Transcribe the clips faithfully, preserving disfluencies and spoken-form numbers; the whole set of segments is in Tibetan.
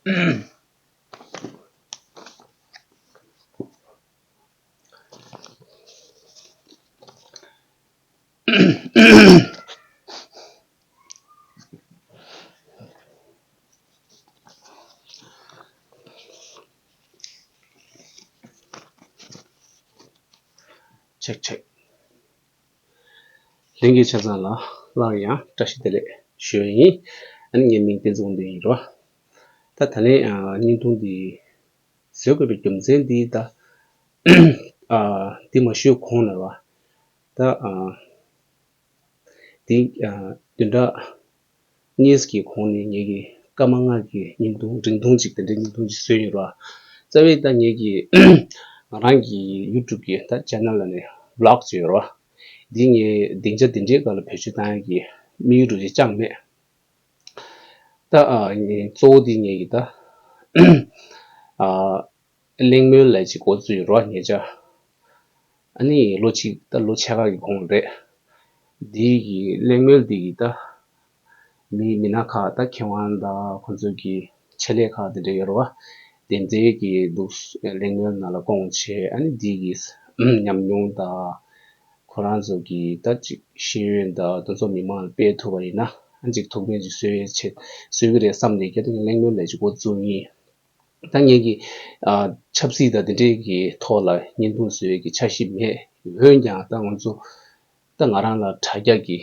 ཆེག་ཆེག་ལྷན་རྒྱས་ཆ་ཚང་ལ་སླར་ཡང་བཀྲ་ཤིས་བདེ་ལེགས་ཞུ་ཡ་ཡིན། ཨ་ནི་ངའི་མིང་བསྟན་འཛིན་དབང་འདུས་ཡིན་རོ། ད་ད་ལན་ཨ་བརྙན་ཐུང་འདི་བཟོ་དགོས་པའི་རྒྱུ་མཚན་འདི་ད་ཨ་འདི་མ་ཞུས་གོང་ལ་རོ། ད་ཨ་འདི་ཨ་བདུན་ཕྲག་གཉིས་ཀྱི་གོང་ནས་ངེད་ཀྱིས་སྐར་མ་ལྔ་གི་བརྙན་ཐུང་རིང་ཐུང་ཅིག་དེ་འདྲའི་བརྙན་ཐུང་ཅིག་བཟོས་ཡོད་ར། རྩ་བའི་ད་ངེད་ཀྱིས་ང་རང་གི་ཡུ་ཊུབ་གི་ད་ཅེ་ནལ་ལ་ནས་བི་ལོག་བཟོས་ཡོད་ར། འདི་ངས་སྡིངས་ཆ་འདི་འདྲའི་སྒང་ལ་བེད་སྤྱོད་བཏང་ཡག་གི་དམིགས་ཡུལ་འདྲ་ཅིག་ཅང་མེད། ད་ཨ་ངས་གཙོ་བོ་འདི་ངེད་ཀྱི་ད་ཨ་གླེང་མོལ་ལས་ཅིག་འགོ་བཙུགས་ཡོད་ར་ངེད་ཅག་ཨ་ནི་ལོ་གཅིག་ད་ལོ་ཕྱེད་ཀ་གི་གོང་རེད། འདི་གི་གླེང་མོལ་འདི་གི་ད་མི་མི་སྣ་ཁག་ད་མཁས་དབང་དང་ཁོང་ཚོ་གི་ཆེད་ལས་ཁག་དེ་འདྲ་ཡོད་རེད་བ། དེ་འདྲའི་གི་འདུག་གླེང་མོལ་ནང་ལ་སྐོང་བྱས། ཨ་ནི་འདི་གི་ཉམས་མྱོང་དང་ཁོ་རང་ཚོ་གི་ད་ཅིག་ཤེས་ཡོན་དང་དེ་ཚོ་མི་མང་ལ་སྤེལ་ཐུབ་པ་ཡིན་ན་ཨ་ཅིག་ཐུགས་ཕན་ཅིག་གསོས་ཡས་ཆེད་གསོས་ཀྱི་རེད་བསམ་ནས་ཁྱེད་ཚོ་གླེང་མོལ་ལས་ཅིག་འགོ་བཙུགས་ཡིན། ད་ངེད་ཀྱི་ཨ་ཆབ་སྲིད་དང་དེ་འདྲའི་གི་ཐོག་ལ་བརྙན་ཐུང་བཟོ་ཡས་ཀྱི་འཆར་གཞི་མེད། འོན་ཀྱང་ད་ང་ཚོ་ད་ང་རང་ལ་དྲ་རྒྱ་གི་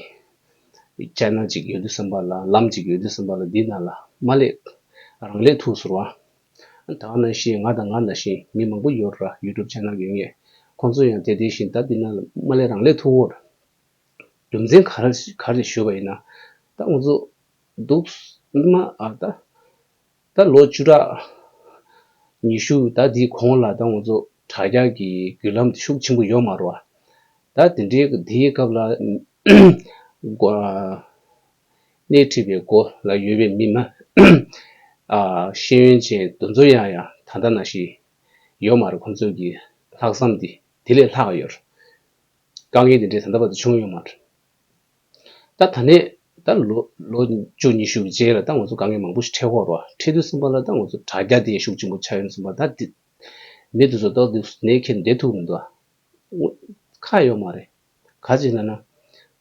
ཅེ་ནལ་ཅིག་ཡོད་དུས་ཙམ་པ་ལ་ལམ་ཅིག་ཡོད་དུས་ཙམ་པ་ལ་འདི་ནང་ལ་མ་སླེབས་རང་སླེབས་ཐུབ་ཟེར་བ། ད་ག་ནང་བཞིན་ང་དང་ང་ནང་བཞིན་མི་མང་པོ་ཡོད་ར་ཡུ་ཊུབ་ཅེ་ནལ་ཡོད་མཁན་ཁོང་ཚོ་ཡང་དེ་དེ་བཞིན་ད་འདི་ནང་ལ་མ་སླེབས་རང་སླེབས་ཐུབ་ཀྱི་ཡོད་རེད། རྒྱུ་མཚན་ག་རེ་ག་རེ་ཞུས་པ་ཡིན་ན་ད་ང་ཚོ་འདུག་མི་མ་ཨ་ད། ད་ལོ་བཅུ་ཕྲག་ཉི་ཤུ་ད་འདིའི་གོང་ལ་ད་ང་ཚོ་དྲ་རྒྱ་གི་བརྒྱུད་ལམ་དེ་ཤུགས་ཆེན་པོ་ཡོད་མ་རེད་བ། ད་དེ་འདྲའི་དེའི་སྐབས་ལ་སྒོ་སྣེ་ཁྲིད་པའི་སྒོ་ལ་ཡོད་པའི་མི་མང་ཨ་ཤེས་ཡོན་ཅན་དེ་ཚོ་ཡང་ཡང་ད་ལྟ་ནང་བཞིན་ཡོད་མ་རེད། ཁོང་ཚོ་གི་ལྷག་བསམ་དེ་དེ་ལས་ལྷག་ཡོད་རེད། དཀའ་ངལ་དེ་འདྲའི་ད་ལྟ་བར་དུ་བྱུང་ཡོད་མ་རེད། ད་ད་ནས་ད་ལོ་ལོ་བཅུ་ཉི་ཤུ་གི་རྗེས་ལ་ད་ང་ཚོ་དཀའ་ངལ་མང་པོ་ཞིག་འཕྲད་ཀྱི་ཡོད་རེད་བ། འཕྲད་དུས་ཙམ་པ་ལ་ད་ང་ཚོ་དྲ་རྒྱ་དེ་ཤུགས་ཆེན་པོ་ཆགས་ཡོང་དུས་ཙམ་པ་ད་དེ་མི་དེ་ཚོ་ཏོག་ཙམ་ནས་ཁྱེར་བསྡད་ཐུབ་མི་འདུག་ཨ། ཁག་ཡོད་མ་རེད། ག་ཅི་ལབ་ན་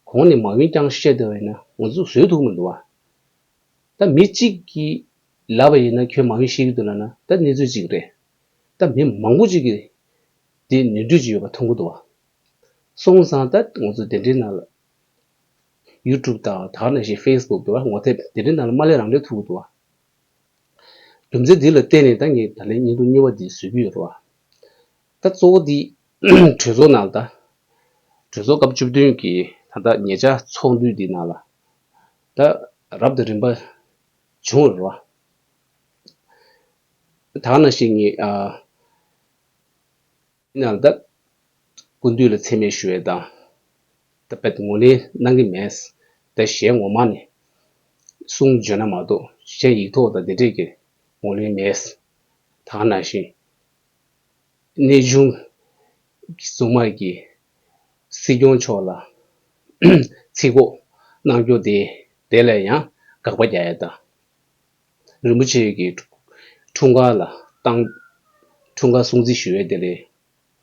གོང་ནས་མ་འོངས་རྐྱང་བཤད་བསྡད་པ་ཡིན་ན་ང་ཚོ་བཟོད་ཐུབ་མི་འདུག་ཨ། ད་མི་གཅིག་གིས་ལབ་པ་ཡིན་ན་ཁྱོད་མ་འོངས་ཤེས་ཀྱི་འདུག་ལབ་ན་ད་གནས་ཚུལ་གཅིག་རེད། ད་མི་མང་པོ་ཅིག་གིས་དེ་ནུས་འདོད་ཅིག་ཡོད་པ་མཐོང་གི་འདུག་བ། སོང་ཙང་ད་ང་ཚོ་དེ་འདྲའི་ནང་ལ་ཡུ་ཊུབ་དང་ད་ག་ནང་བཞིན་ཕེ་སི་བུག་འདུག་བ། ངོ་དེབ་དེ་འདྲའི་ནང་ལ་མ་སླེབས་རང་སླེབས་ཐུབ་ཀྱི་འདུག་བ། རྒྱུ་མཚན་འདི་ལ་བརྟེན་ནས་ད་ངས་ད་ལན་བརྙན་ཐུང་གཉིས་པ་འདི་བཟོ་གི་ཡོད་རེད་བ། ད་གཙོ་བོ་འདི་གྲོས་ཚོགས་ནང་ལ་ད་གྲོས་ཚོགས་སྐབས་བཅུ་བདུན་གྱི་ད་ལྟ་ཉེ་ཆར་ཚོགས་འདུ་འདི་ནང་ལ་ད་རབ་དང་རིམ་པ་བྱུང་བ་རེད་བ། ད་ག་ནང་བཞིན་ངས་ཨ། ཡིན་ནའང་ད་སྐུ་མདུན་ལ་མཚན་སྨད་ཞུ་ཡས་དང་ད་དཔེ་ངོས་ལེན་གནང་གི་མེད། ད་གཞན་ངོ་མ་ནས་གསུང་བརྗོད་ན་མ་གཏོགས་གཞན་ཡིག་ཐོག་དང་དེ་འདྲས་ཀྱི་ངོས་ལེན་མེད། ད་ག་ནང་བཞིན་གནས་ཆུང་གཙང་མ་གི་སྲིད་སྐྱོང་མཆོག་ལ་ཚིག་གོ་གནང་རྒྱུ་དེ་དེ་ལ་ཡང་དགག་པ་རྒྱག་ཡས་དང་། རིན་པོ་ཆེ་གི་འཁྲུངས་སྐར་ལ་བཏང་། འཁྲུངས་སྐར་སྲུང་བརྩི་ཞུ་ཡས་དེ་ལས་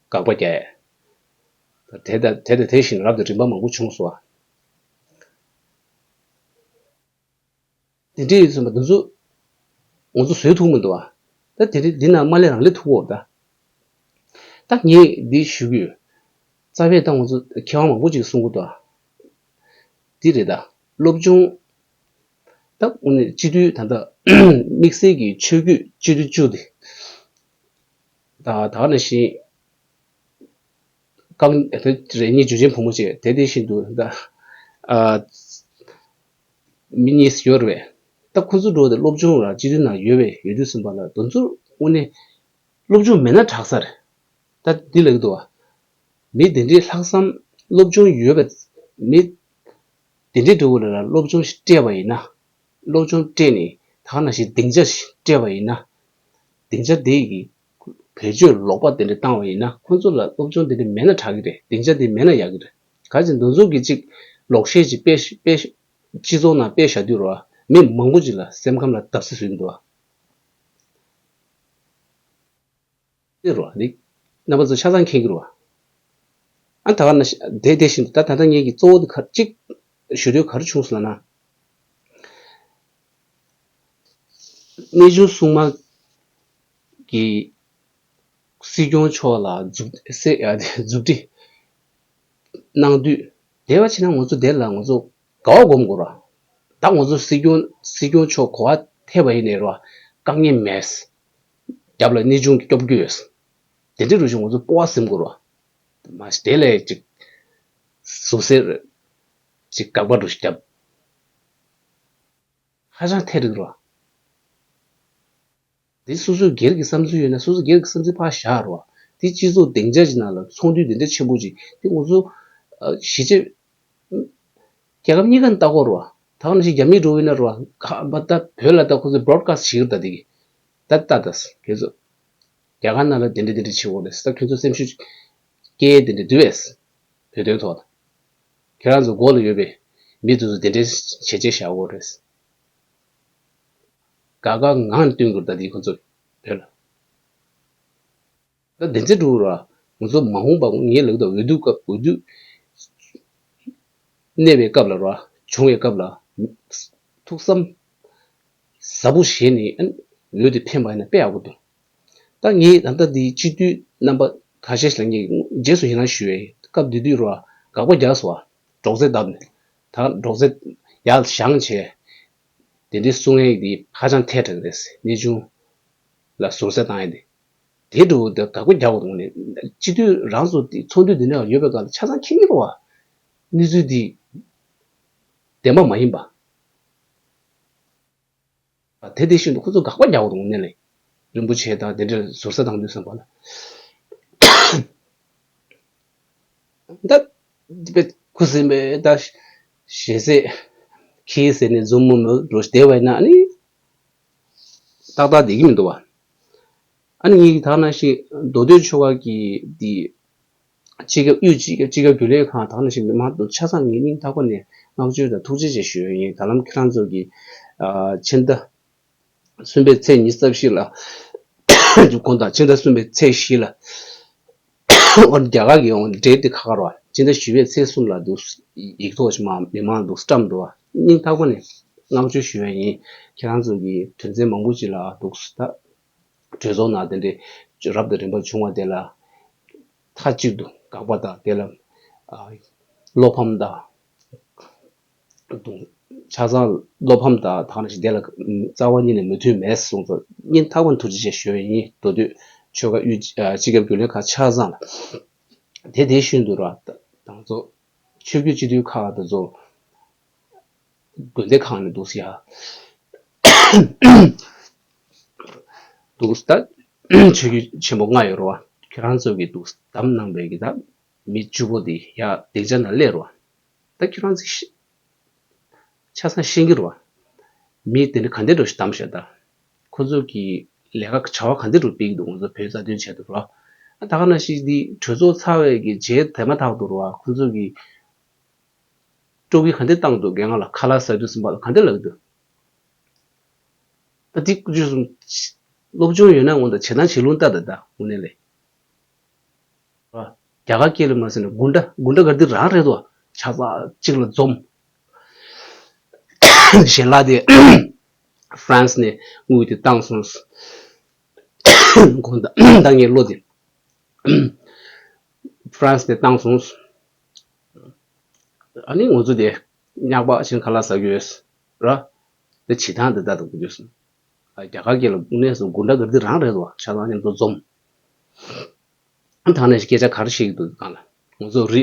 དགག་པ་རྒྱག་ཡས། དེ་དང་དེ་དང་དེ་བཞིན་རབ་དང་རིམ་པ་མང་པོ་བྱུང་སོང་བ། དེ་འདྲ་ཡིན་ཙང་འདི་ཚོ་ང་ཚོ་བཟོད་ཐུབ་མི་འདུག་བ། ད་དེ་རིང་འདི་ན་མ་སླེབས་རང་སླེབས་ཐུབ་ཀྱི་ཡོད་རེད་ད། ད་ངས་འདི་ཞུ་གི་ཡོད། རྩ་བའི་ད་ང་ཚོ་མཁས་དབང་མང་པོ་ཅིག་གསུང་གི་འདུག་བ། འདི་རེད་ད། སློབ་སྦྱོང་། ད་དངོས་གནས་སྤྱི་འཐུས་ད་ལྟ་དམིགས་བསལ་གྱི་ཆོས་བརྒྱུད་སྤྱི་འཐུས་བཅུ་དེ། ད་ད་ག་ནང་བཞིན་རྐང་རེ་གཉིས་འཇུ་ཆེན་བུ་མོ་བྱས་དེ་དེ་བཞིན་དུ་ད་ཨ་མི་གཉིས་ཡོད་རེད་པས། ད་ཁོ་ཚོ་འགྲོ་དེ་སློབ་སྦྱོང་ལ་སྤྱི་འཐུས་ནང་ཡོད་པས་ཡོད་དུས་ཙམ་པ་ལ་དེ་ཚོ་དངོས་གནས་སློབ་སྦྱོང་མེད་ན་དྲག་ས་རེད། ད་འདི་ལབ་ཀྱི་འདུག་བ། མི་དེ་འདྲའི་ལྷག་བསམ་སློབ་སྦྱོང་ཡོད་པའི་མི་དེ་འདྲའི་འགྲོ་གི་རེད་ལ་སློབ་སྦྱོང་ཞིག་སྤྲད་པ་ཡིན་ན། སློབ་སྦྱོང་སྤྲད་ནས་ད་ག་ནང་བཞིན་སྡིངས་ཆ་ཞིག་སྤྲད་པ་ཡིན་ན། སྡིངས་ཆ་དེ་གི་བེད་སྤྱོད་ལོག་པ་དེ་འདྲ་བཏང་བ་ཡིན་ན་ཁོང་ཚོ་ལ་སློབ་སྦྱོང་དེ་འདྲ་མེད་ན་དྲག་གི་རེད། སྡིངས་ཆ་དེ་མེད་ན་ཡག་གི་རེད། ག་ཅིག་འདི་ཚོ་གི་ཅིག་ལོག་བཤད་ཅིག་སྤེལ་སྤེལ་སྤྱི་ཚོགས་ནང་སྤེལ་བཞག་དུས་རེད་བ། མི་མང་པོ་ཅིག་ལ་སེམས་ཁམས་ལ་བརྡབ་གསིག་བཟོ་གི་འདུག་བ། དེ་རོ་འདི་རྣམ་པ་ཚོ་ཆ་ཚང་མཁྱེན་གྱི་རོ། ཨ་ད་ག་ན་དེ་དེ་བཞིན་དུ་ད་ད་ལྟ་ངེད་ཀྱི་གཙོ་བོ་དེ་ག་གཅིག་ཞུ་འདོད་ག་རེ་བྱུང་སོང་ལབ་ན། གནས་ཆུང་སྲུང་མ་གི་སྲིད་སྐྱོང་མཆོག་ལ་མཛུབ་སེ་ཡ་དེ་མཛུབ་ཁྲིད་གནང་དུས། དེ་བ་ཕྱིན་ན་ང་ཚོ་དེ་ལ་ང་ཚོ་དགའ་བ་སྒོམ་དགོས་ར། ད་ང་ཚོ་སྲིད་སྐྱོང་སྲིད་སྐྱོང་མཆོག་གོ་བ་ཐེབས་པ་ཡིན་ནའི་ར་དཀའ་ངལ་མེད། རྒྱབ་ལ་གནས་ཆུང་གི་སྐྱོབ་རྒྱུ་ཡོད། དེ་འདྲའི་རུ་ཞིག་ང་ཚོ་སྤོབས་པ་ཟིན་དགོས་ར། མ་གཞི་དེ་ལས་ཅིག་ཟུག་གཟེར་ཅིག་དགག་པ་འདྲ་ཞིག་བརྒྱབ། ཧ་ཅང་ཐད་རིགས་རོ། འདི་སོ་སོའི་སྒེར་གྱི་བསམ་ཚུལ་ཡོད་ན་སོ་སོ་སྒེར་གྱི་བསམ་ཚུལ་ཕར་བཞག་རོ། འདི་སྤྱི་ཚོགས་སྡིངས་ཆ་ཅིག་ནང་ལ་ཚོགས་འདུ་འདི་འདྲ་ཆེན་པོ་ཅིག་འདི་ང་ཚོ་ཨ་གཞིས་བྱེས་རྒྱལ་ཁབ་གཉིས་ཀ་ནས་ལྟ་དགོས་རོ། ད་ག་ནང་བཞིན་རྒྱ་མི་འགྲོ་ཡིན་ན་རོ། ཁ་བ་ད་བོད་ལ་ད་ཁོ་ཚོས་བྷོ་རོཌ་ཀ་སི་ཊི་བྱེད་ཀྱི་རེད། ད་འདི་གི་ད་ལྟ་ད་ཁྱེད་ཚོ་རྒྱ་གར་ནང་ལ་འདི་འདྲ་འདི་འདྲ་བྱེད་དགོས་རེད། ད་ཁྱོད་ཚོ་སེམས་ཤུགས་སྐྱེ་འདི་འདྲ་འདུག་བས། བོད་དོན་ཐོག་ལ་ཁྱེད་རང་ཚོ་མགོ་ལ་ཡོད་པའི་མི་དེ་ཚོ་འདི་འདྲའི་བྱས་རྗེས་བཞག་དགོས་རེད། དགའ་དགའ་ངང་ནས་སྟོན་དགོས་རེད། ད་འདི་ཁོ་ཚོ་བོད་ལ། ད་བདེན་ཚིག་འགྲོ་ར། ང་ཚོ་མ་འོངས་པ་ངས་ལབ་ད་འོས་བསྡུ་སྐབས་འོས་བསྡུ་གནས་པའི་སྐབས་ལ་ར་བྱུང་བའི་སྐབས་ལ་ཐུགས་བསམ་ཟབ་པོ་བཞེས་ནས་ཨ་འོས་དེ་འཕེན་པ་ཡིན་ན་དཔེ་ཡག་པོ་འདུག་ད་ངས་ད་ལྟ་འདི་སྤྱི་འཐུས་རྣམ་པ་ཁ་ཤས་ལ་ངས་རྗེས་སུ་ཡི་རང་ཞུ་བའི་སྐབས་དེ་དུས་ར་དགག་པ་རྒྱག་སོང་བ། སྒྲོག་ཙེ་བརྡབས་ནས་ད་སྒྲོག་ཙེ་ཡར་བཞེངས་བྱས། དེ་འདྲའི་གསུང་ཡས་འདི་ཧ་ཅང་ཐལ་དྲགས་རེད། གནས་ཆུང་ལ་ཟུར་ཟ་བཏང་ཡས་འདི། དེ་འདྲ་བོ་འདི་དགག་པ་རྒྱག་དགོས་འདུག་ནས། སྤྱི་འཐུས་རང་ཚོ་དེ་ཚོགས་འདུ་འདི་འདྲ་ཡོད་པའི་སྐབས་ལ་ཆ་ཚང་མཁྱེན་གྱི་རེད་བ། གནས་ཚུལ་འདི་བདེན་པ་མ་ཡིན་པ། དེ་དེ་བཞིན་དུ་ཁོ་ཚོ་དགག་པ་རྒྱག་དགོས་འདུག་ནས་ལས། རིན་པོ་ཆེ་དང་དེ་འདྲ་ཟུར་ཟ་བཏང་དུས་ཙམ་པ་ལ། ད་དེ་ཁུ་སིམ་པས་ད་ཞེ་སེ་ཁྱི་ཟེར་ནས་འཛུམ་མོ་མོ་འགྲོ་བསྡད་པ་ཡིན་ན་ཨ་ནི་ཏག་ཏག་བསྡད་ཀྱི་མི་འདུག་བ། ཨ་ནི་ངེད་ཀྱི་ད་ག་ནང་བཞིན་མདོ་སྟོད་ཆོལ་ཁ་གི་འདི་སྤྱི་ཁྱབ་དབུས་སྤྱི་ཁྱབ་སྤྱི་ཁྱབ་རྒྱུན་ལས་ཁང་ད་ག་ནང་བཞིན་མི་མང་དུ་ཆ་ཚང་ངེད་སྙིང་ཐག་པ་ནས་བསྔགས་བརྗོད་དང་ཐུགས་རྗེ་ཆེ་ཞུ་ཡ་ཡིན། ད་ལམ་ཁྱེད་རང་ཚོ་གི་ཕྱི་ཟླ་གསུམ་པའི་ཚེས་ཉི་ཤུ་རྩ་བཞི་ལ་དགོངས་དག་ཕྱི་ཟླ་གསུམ་པའི་ཚེས་བཞི་ལ་འོ་རྒྱ་གར་གྱི་འོ་འབྲེལ་དེ་ཁ་ཁར་བ་ཕྱི་ཟླ་བཞི་པའི་ཚེས་གསུམ་ལ་འདུག་ཡིག་ཐོག་ཞིག་མ་མི་མང་འདུག་བཀྲམ་འདུག་བ། སྙིང་ཐག་པ་ནས་བསྔགས་བརྗོད་ཞུ་ཡ་ཡིན། ཁྱེད་རང་ཚོ་གི་དོན་ཚན་མང་པོ་ཅིག་ལ་འདུག་ད་གྲོས་ཚོགས་ནང་དེ་འདྲའི་རབ་དང་རིམ་པ་བྱུང་བ་དེ་ལ་མཐའ་གཅིག་ཏུ་དགག་པ་དང་དེ་ལ་བློ་ཕམ་དང་། ཆ་ཚང་བློ་ཕམ་དང་ད་ག་ནང་བཞིན་དེ་ལ་རྩ་བ་ཉིད་ནས་མོས་མཐུན་མེད་གསུངས་ཚོ་སྙིང་ཐག་པ་ནས་ཐུགས་རྗེ་ཆེ་ཞུ་ཡ་ཡིན། མདོ་སྟོད་ཆོལ་ཁ་དབུས་སྤྱི་ཁྱབ་རྒྱུན་ལས་ཁག་ཆ་ཚང་ལ། དེ་དེ་བཞིན་དུ་ར་དང་ཚོ་ཆོས་བརྒྱུད་སྤྱི་འཐུས་ཁག་དེ་ཚོ་དགོན་སྡེ་ཁག་ནས་འདུག་ཟེར་ཡ། འདུག་ད་ཆོས་བརྒྱུད་ཆེན་པོ་ལྔ་ཡོད་རེད་བ། ཁྱེད་རང་ཚོ་གི་འདུག་བདམས་གནང་བའི་གི་ད་མི་བཅུ་པོ་དེ་ཡ་སྡིངས་ཆ་ནང་སླེབས་རེད་བ། ད་ཁྱེད་རང་ཚོ་ཤི་ཆ་ཚང་ཤེས་ཀྱི་རེད་བ། མི་དེ་འདྲ་ག་འདྲ་འདྲ་ཞིག་བདམས་ཤག་ད་ཁོ་ཚོ་གི་ལས་ཀ་བྱ་བ་ག་འདྲ་འདྲ་སྤེལ་གྱི་འདུག་ང་ཚོ་བོད་རྩ་དོན་ཆེད་དུ་རེད་བ། ད་ག་ནང་བཞིན་འདི་གྲོས་ཚོགས་ཚར་བའི་གི་རྗེས་དེ་མ་ཐག་ཏུ་རེད་བ། ཁོ་ཚོ་གི་སྤྲོ་སྐྱིད་ག་འདྲ་བཏང་འདུག་སྒེར་ང་ལ་ཁ་ལག་ཟ་དུས་ཙམ་པ་ལ་ག་འདྲ་ལབ་ཀྱི་འདུག་ད་འདི་བརྗོད་གསུམ། སློབ་སྦྱོང་ཡོད་ན་འོང་ད་བྱེད་སྟངས་བྱེད་ལུགས་ལྟ་ད་ད་དངོས་གནས་ལས། རྒྱ་གར་སྐད་ལ་མ་ཟེར་ན་དགུན་འདྲ་དགུན་འདྲ་ག་འདི་རང་རེད་དོ། ཆ་ཚང་གཅིག་ལ་འཛོམས། ཞལ་ལག་དེ་ཧྥ་རན་སི་ནས་དངུལ་དེ་བཏང་སོང་། དགོངས་དག་ད་ངས་བློ་དེ་ཧྥ་རན་སི་ནས་བཏང་སོང་། ཨ་ནི་ང་ཚོ་དེ་སྙག་པ་ཕྱིན་ཁ་ལག་ཟ་གི་ཡོད་ར། དེ་བྱེད་སྟངས་དེ་ལྟ་དང་དགོས་དུས་སོང་། རྒྱ་གར་སྐད་ལ་དངོས་གནས་སུ་དགུན་འདྲ་ག་འདི་རང་རེད་དོ། ཆ་ཚང་མཉམ་དུ་འཛོམས། ད་ནས་སྐད་ཆ་ག་རེ་བཤད་ཀྱི་འདུག་གང་ལ། ང་ཚོ་རི་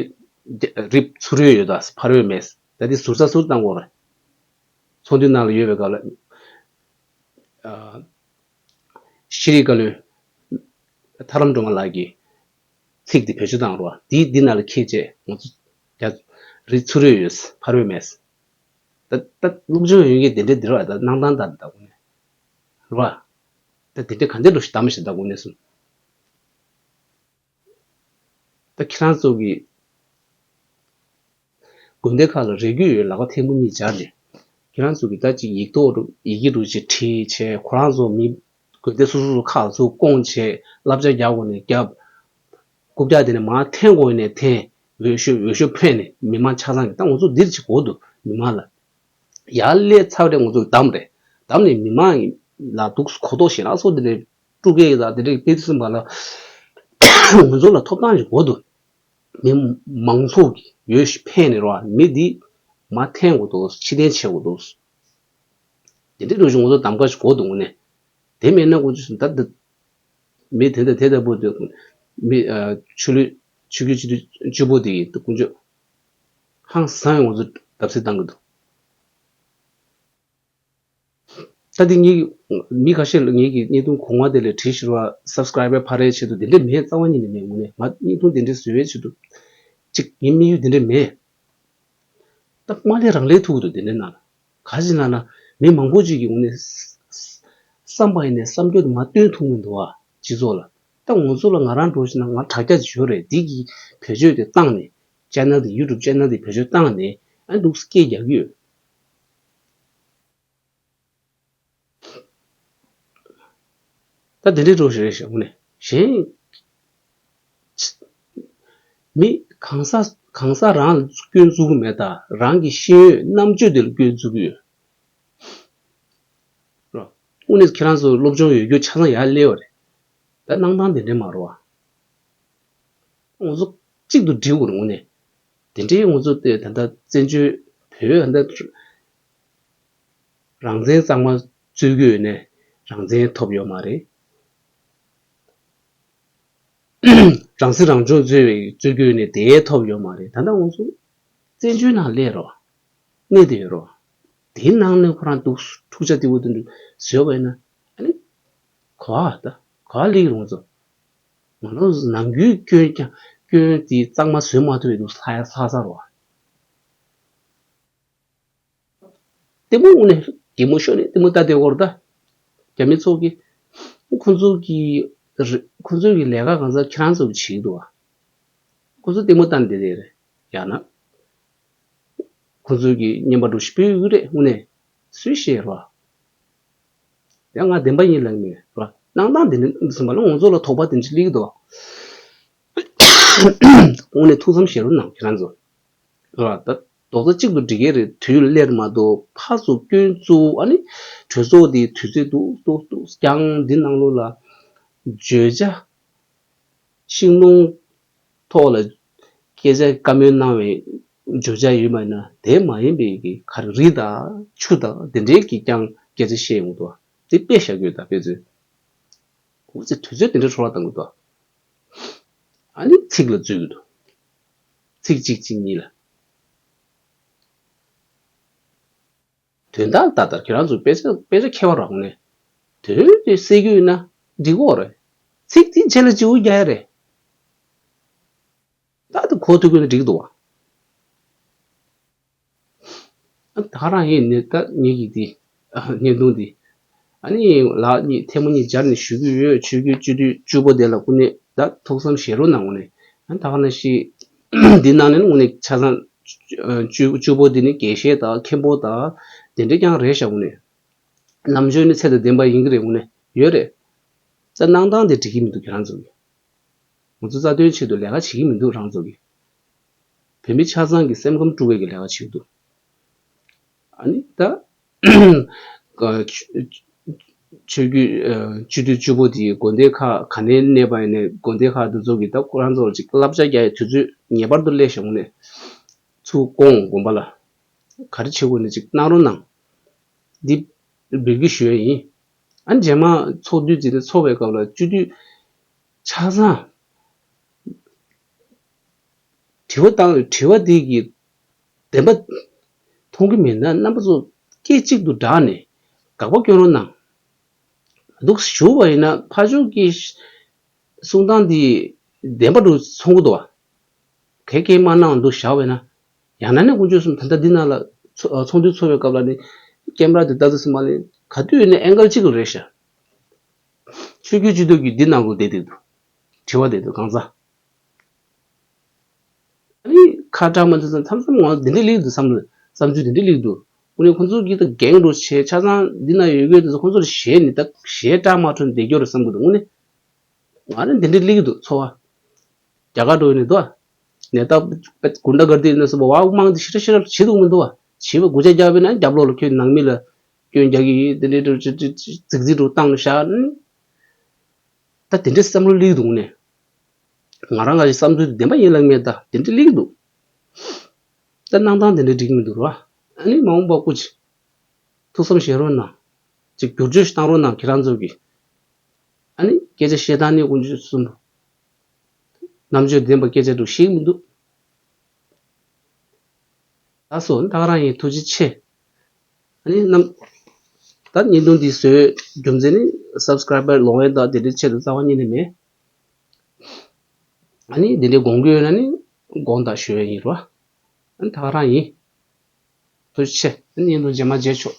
རི་ཚུར་ཡོད་ཡོད་ད་ཕར་ཡོད་མེད། ད་འདི་ཟུར་ས་ཟུར་བཏང་དགོས་རེད། ཚོགས་འདུའི་ནང་ལ་ཡོད་པའི་སྐབས་ལ། ཨ། ཤེས་རིག་བཀའ་བློན་ཐར་ལམ་སྒྲོལ་མ་ལགས་ཀྱིས་ཚིག་འདི་བེད་སྤྱོད་བཏང་རོགས། འདི་འདི་ནང་ལ་འཁྱེར་བྱས་ང་ཚོ་རྒྱ་རི་ཚུར་ཡོད་ཡོད་ཕར་ཡོད་མེད། ད་ད་སློབ་སྦྱོང་ཡོད་མཁན་དེ་འདྲའི་འདིར་བ་ད་སྣང་སྟངས་ད་ད་དགོས་ནས་རོ། ད་དེ་འདྲའི་ག་འདྲ་འགྲོ་ཞིག་གདམ་ཞིག་ད་དགོས་ནས་སོང་། ད་ཁྱེད་རང་ཚོ་གི་དགོན་སྡེ་ཁག་ལ་རེ་སྐུལ་ཡོད། ལག་པ་ཐལ་མོ་གཉིས་སྦྱར་ནས་ཁྱེད་རང་ཚོ་གི་ད་ཅིག་ཡིག་ཐོག་རུ་ཡི་གེ་རུ་ཅིག་བྲིས་བྱས་ཁོ་རང་ཚོ་མི་ དགོན་སྡེ་སོ་སོ་སོ་ཁག་ཚུར་བསྐོངས་བྱས་བསླབ་བྱ་རྒྱག་དགོས་ནས་རྒྱབ། རྐུབ་བཀྱག་དེ་ནས་མར་འཐེན་དགོས་ནས་འཐེན། འོས་ཤོག་འོས་ཤོག་འཕེན་ནས་མི་མང་ཆ་ཚང་གི་ད་ང་ཚོ་འདིར་ཅིག་གོ་འདུག་མི་མང་ལ། ཡར་སླེབས་ཚར་རེད་ང་ཚོ་བདམས་རེད། བདམས་ནས་མི་མང་ལ་འདུག་གོ་རྟོགས་ཞེ་དྲག་སོགས་དེ་འདྲའི་སྤྲུལ་སྐད་དང་དེ་འདྲའི་དཔེ་ཚུལ་མ་ལ། ང་ཚོ་ལ་ཐོབ་ཐང་ཞིག་གོ་འདུག་མི་མང་ཚོགས་ཀྱི་འོས་ཤིག་འཕེན་ནས་རོ། མི་འདི་མར་འཐེན་དགོས་འདུག་ཕྱིར་འཐེན་བྱེད་དགོས་འདུག་དེ་འདྲའི་འདུག་ཞིག་ང་ཚོ་གདམ་ག་ཞིག་གོ་འདུག་ངོ་ནས། དེ་མེད་ན་ང་ཚོ་ད་ད་མི་དེ་འདྲ་དེ་ལྟ་བུ་དེ་མི་ཆོས་ལུགས་ཆོས་བརྒྱུད་སྤྱི་འཐུས་བཅུ་པོ་དེ་ཡིན་དུས་དཀོན་མཆོག་ཧང་སང་ཡོང་ཚོ་བརྡབ་གསིག་བཏང་གི་འདུག་ད་དེ་ངེད་ཀྱི་མི་ཁ་ཤས་ལ་ངེད་ཀྱི་བརྙན་ཐུང་གོང་མ་དེ་ལས་བྲིས་ཤིག་ར་སབ་སི་ཀ་རའེ་བར་འཕར་རེ་བྱེད་དུ་དེ་འདྲས་མེད། རྩ་བ་ཉིད་ནས་མེད། ངོ་ནས་ང་བརྙན་ཐུང་དེ་འདྲས་བཟོ་བའི་ཆེད་དུ་ཅིག་ངའི་དམིགས་ཡུལ་དེ་འདྲས་མེད། ད་དམའ་ལས་རང་ལས་ཐུག་འདུག་དེ་འདྲས་ན་ལ་ག་ཞིག་ན་ལ་མི་མང་པོ་ཅིག་གི་ངོ་ནས་བསམ་པ་ཡིན་ནས་བསམ་སྐྱོ་དེ་མ་སྟོན་ཐུབ་མི་འདུག་ཨ། སྤྱི་ཚོགས་ལ་ད་ང་ཚོ་ལ་ང་རང་འགྲོ་ཞིག་ན་ང་དྲ་རྒྱ་ཅིག་ཡོད་རེད། འདི་གི་བེད་སྤྱོད་དེ་བཏང་ནས་ཅེ་ནལ་དེ་ཡུ་ཊུབ་ཅེ་ནལ་དེ་བེད་སྤྱོད་བཏང་ནས་ཨ་འདུག་སྐད་རྒྱག་གི་ཡོད། ད་དེ་འདྲའི་འགྲོ་ཞིག་རེད་ཞེས་དངོས་གནས་གཞན། མི་གང་ཟག་གང་ཟག་རང་ལ་སྐྱོན་འཛུགས་ཀྱི་མེད། ད་རང་གི་ཤེས་ཡོན་རྣམ་དཔྱོད་དེ་ལ་སྐྱོན་འཛུགས་ཀྱི་ཡོད། རོ། དངོས་གནས་ཁྱེད་རང་ཚོ་སློབ་སྦྱོང་ཡོད་རྒྱུ་ཆ་ཚང་ཡར་སླེབས་པ་རེད། ད་གནང་སྟངས་དེ་འདྲའི་མ་རེད་བ། ང་ཚོ་གཅིག་ཏུ་སྒྲིལ་དགོས་རེད་དངོས་གནས། དེ་འདྲའི་ང་ཚོ་དེ་ད་ལྟ་བཙན་བྱོལ་བོད་ད་ལྟ་རང་བཙན་གཙང་མ་རྩོད་ཀྱི་ཡོད་ནས་རང་བཙན་ཐོབ་ཡོད་མ་རེད། རང་སྲིད་རང་སྐྱོང་རྩོད་པའི་རྩོད་རྒྱུ་ནི་དེ་ཐོབ་ཡོད་མ་རེད། ད་ལྟ་ང་ཚོ་བཙན་བྱོལ་ནང་སླེབས་རོགས། གནས་དེ་ཡོད་རོགས། དེའི་ནང་ནས་ཁོ་རང་འདུག་འཁྲུག་ཆ་དེ་བོ་དེ་འདྲ་བཟོས་པ་ཡིན་ན་ཨ་ནི་གོ་བ་ད་གོ་བ་ལེགས་རུང་ཚོ་ང་ཚོ་ནམ་རྒྱུན་སྐྱོན་ཀྱང་སྐྱོན་དེ་གཙང་མ་བཟོས་མ་ཐུབ་པའི་འདུག་ལྷ་ཡ་ལྷ་ས་རོགས། ལྟད་མོ་དངོས་གནས་གད་མོ་ཤོར་ནས་ལྟད་མོ་ལྟ་བསྡད་ཡོད་རེད་ད། རྒྱ་མི་ཚོ་གི་ཁོ་ཚོ་གི་རེ་ཁོ་ཚོ་གི་ལས་ཀ་གང་ཟག་ཁྱེད་རང་ཚོ་གི་བྱེད་ཀྱི་འདུག་བ། ཁོ་ཚོ་ལྟད་མོ་ལྟ་ནས་བསྡད་བསྡད་རེད། ཡང་ན་ཁོ་ཚོ་གི་བརྙན་པར་འདྲ་ཞིག་སྤེལ་ཡོད་ཀྱི་རེད་དངོས་གནས། སུས་ཤེས་རེད་བ། ཡང་ང་བདེན་པ་ཡིན་ལབ་མེད་རེད་བ། གནང་སྟངས་དེ་འདྲ་ཟིན་པ་ལ་ང་ཚོ་ལ་དོགས་པ་དེ་འདྲ་སླེབས་ཀྱི་འདུག་བ། དངོས་གནས་ཐུགས་བསམ་བཞེས་རོགས་གནང་ཁྱེད་རང་ཚོ། རེད་བ། ད་རྡོག་རྩ་གཅིག་ཏུ་སྒྲིལ་གྱི་རེད། དུས་ལ་སླེབས་མ་གཏོགས་ཕར་ཚུར་སྐྱོན་བཙུགས་ཨ་ནི་གྲོས་ཚོགས་འདི་དུས་ཚོད་འདུག་འདུག་འདུག་ཀྱང་འདི་ནང་ལོགས་ལ་བརྗོད་བྱ་ཤིང་སྡོང་ཐོག་ལ་སྐད་ཆ་བཀའ་མོལ་གནང་བའི་བརྗོད་བྱ་ཡོད་མ་ཡིན་ན་དེ་མ་ཡིན་པའི་གི་ག་རེ་རི་དང་ཆུ་དང་དེ་འདྲའི་གི་ཀྱང་སྐད་ཆ་བཤད་ཡོང་འདུག་དེ་དཔེ་བཞག་གི་ཡོད་ད་དཔེ་མཚོན། འུ་ཚོས་དུས་ཚོད་དེ་འདྲའི་འཕྲོ་བརླག་བཏང་གི་འདུག་ཨ་ནི་ཚིག་ལ་འཛུལ་གྱི་འདུག་ཚིག་གཅིག་གཅིག་གཉིས་ལ། དོན་དག་ལྟར་ལྟར་ཁྱེད་རང་ཚོ་དཔེ་ཆ་དཔེ་ཆ་མཁས་པ་རང་ནས་དོན་དེ་གསལ་རྒྱུ་ཡིན་ན་འགྲིག་གོ་རེད། ཚིག་དེ་རྗེས་ལ་བརྗེ་པོ་རྒྱག་ཡ་རེད། ད་དེ་གོ་ཐུབ་ཀྱི་ན་འགྲིག་འདུག་བ། ད་ག་རང་ཡིན་ནི་ད་ངེད་ཀྱི་དེ་བརྙན་ཐུང་དེ་ཨ་ནི་ལག་གཉིས་ཐལ་མོ་གཉིས་སྦྱར་ནས་ཞུ་གི་ཡོད། ཆོས་བརྒྱུད་སྤྱི་འཐུས་བཅུ་པོ་དེ་ལ་དངོས་གནས་ད་ཐུགས་བསམ་བཞེས་རོགས་གནང་། དངོས་གནས་ད་ག་ནང་བཞིན་འདི་ནང་ནས་དངོས་གནས་ཆ་ཚང་བཅུ་བཅུ་པོ་འདི་ནི་དགེ་བཤེས་དང་མཁན་པོ་དང་དེ་འདྲས་ཀྱང་རེད་ཤག་དངོས་གནས་རྣམ་དཔྱོད་ནི་ཚད་དང་ལྡན་པ་ཡིན་གྱི་རེད། དངོས་གནས་ཡོད་རེད། རྩ་གནང་སྟངས་དེ་འགྲིག་གི་མི་འདུག་ཁྱེད་རང་ཚོ་གི་ང་ཚོ་རྩ་དོན་ཆེད་དུ་ལས་ཀ་བྱེད་ཀྱི་མི་འདུག་རང་ཚོ་གི་བོད་མི་ཆ་ཚང་གི་སེམས་ཁམས་དཀྲུག་པའི་གི་ལས་ཀ་བྱེད་ཀྱི་འདུག་ཨ་ནི་ད་ཆོས་བརྒྱུད་སྤྱི་འཐུས་བཅུ་པོ་དེ་དགོན་སྡེ་ཁག་ག་ནས་གནས་པ་ཡིན་ནའི་དགོན་སྡེ་ཁག་དེ་ཚོ་གི་ད་ཁོ་རང་ཚོ་ལ་ཅིག་བསླབ་བྱ་རྒྱག་ཡའི་དུས་ཚོད་ངེས་པར་དུ་སླེབས་ཤག་དངོས་གནས་ཚུར་དགོངས་དགོངས་པ་ལ་ག་རེ་བྱེད་དགོས་ནས་ཅིག་གནང་རོགས་གནང་། འདི་འབུལ་རྒྱུ་ཞུ་ཡ་ཡིན། ཨ་ནི་རྗེས་མ་ཚོགས་དུས་ཚེ་དེ་ཚོགས་པའི་སྐབས་ལ་སྤྱི་འཐུས་ཆ་ཚང་དྲི་བ་བཏང་དྲི་བ་དེ་གི་བདེན་པ་མཐོང་གི་མེད་ན་རྣམ་པ་ཚོ་སྐད་གཅིག་ཏུ་བསྒྲགས་ནས་དགག་པ་སྐྱོན་རོགས་གནང་། འདུག་ཞུ་བ་ཡིན་ན་ཕར་ཕྱོགས་ཀྱི་གསུང་སྟངས་འདི་བདེན་པ་འདུག་མཚོན་གི་འདུག་བ། གས་གས་མ་གནང་འདུག་བཞག་པས་ན། ཡང་ན་ནི་དཀོན་མཆོག་གསུམ་ད་ལྟ་འདི་ནང་ལ་ཚོགས་འདུ་ཚོགས་པའི་སྐབས་ལ་ནི་ཀེམ་ར་དེ་ལྟ་ཚུལ་སེམས་མ་ལེན་ག་དུས་ནས་ཨེང་གལ་གཅིག་རེད་ཤག་ཆོས་བརྒྱུད་སྤྱི་འཐུས་ཀྱི་འདི་ནང་ལོགས་བསྡད་བསྡད་འདུག་དྲི་བ་བསྡད་འདུག་གང་ཟག་ཨ་ནི་ཁ་གྲག་མ་འདི་ཚོ་མཚམས་མཚམས་ངོ་འདི་འདྲ་སླེབས་འདུག་བསམ་བསམ་ཚུལ་འདི་འདྲ་སླེབས་འདུག་དངོས་གནས་ཁོང་ཚོ་གིས་ད་འགན་རུ་བྱས་ཆ་ཚང་འདི་ན་ཡོད་དགོས་དུས་ཁོང་ཚོ་ལ་ཞེད་ནས་ད་ཞེད་སྐྲག་མ་འཕྲོད་བསྡད་རྒྱུ་རེད་བསམ་གི་འདུག་དངོས་གནས། ང་རང་འདི་འདྲ་སླེབས་ཀྱི་འདུག་འཚོ་བ། རྒྱ་གར་འགྲོ་ཡི་ནི་འདུག་ནས་ད་དགུན་ཟླ་གར་དེ་ནས་སོ་བ་མང་དེ་ཤི་ར་ཤི་ར་བྱེད་འདུག་མི་འདུག་བ། བྱེད་པ་སྒུག་ཆ་རྒྱག་པས་ན་རྒྱབ་ལོགས་ལ་ཁྱོད་ནང་མི་ལ་སྐྱོན་རྒྱག་གི་ཡིན་དེ་འདྲའི་འགྲོ་རྫིག་རྫིག་འགྲོ་བཏང་ནས་བཞག་ད་དེ་འདྲའི་བསམ་བློ་སླེབས་འདུག་ནས། ང་རང་ང་ཞིག་བསམ་ཚུལ་བདེན་པ་ཡིན་ལབ་མེད་ད་དེ་འདྲའི་སླེབས་འདུག་ད་གནང་སྟངས་དེ་འདྲའི་འགྲིག་མི་འདུག་ར། ཨ་ནི་མ་འོངས་པ་སྐུ་མཁྱེན། ཐུགས་བསམ་བཞེས་རོགས་གནང་། ཅིག་བསྒྱུར་བཅོས་ཤིག་བཏང་རོགས་གནང་ཁྱེད་རང་ཚོ་གིས། ཨ་ནི་སྐད་ཆ་བཤད་སྟངས་ནི་དཀོན་མཆོག་གསུམ། རྣམ་དཔྱོད་ལྡན་པ་སྐད་ཆ་འདུག་ཤེས་མི་འདུག་ད་སོ་ད་ག་རང་ཡིན་ཐུགས་རྗེ་ཆེ། ཨ་ནི་རྣམ། ད་བརྙན་ཐུང་འདི་བཟོས་རྒྱུ་མཚན་ནི་སབ་སི་ཀ་རའི་བར་ལོག་ཡས་དང་དེ་འདྲའི་ཆེད་དུ་རྩ་བ་ཉིད་ནས་མེད། ཨ་ནི་དེ་འདྲའི་དགོངས་ཀྱི་ཡོད་ན་ནི་དགོངས་དག་ཞུ་ཡས་ཡིན་རོ། ཨ་ནི་ད་ག་རང་ཡིན། ཐུགས་རྗེ་ཆེ། ཨ་ནི་བརྙན་ཐུང་རྗེས་མ་མཇལ་ཆོག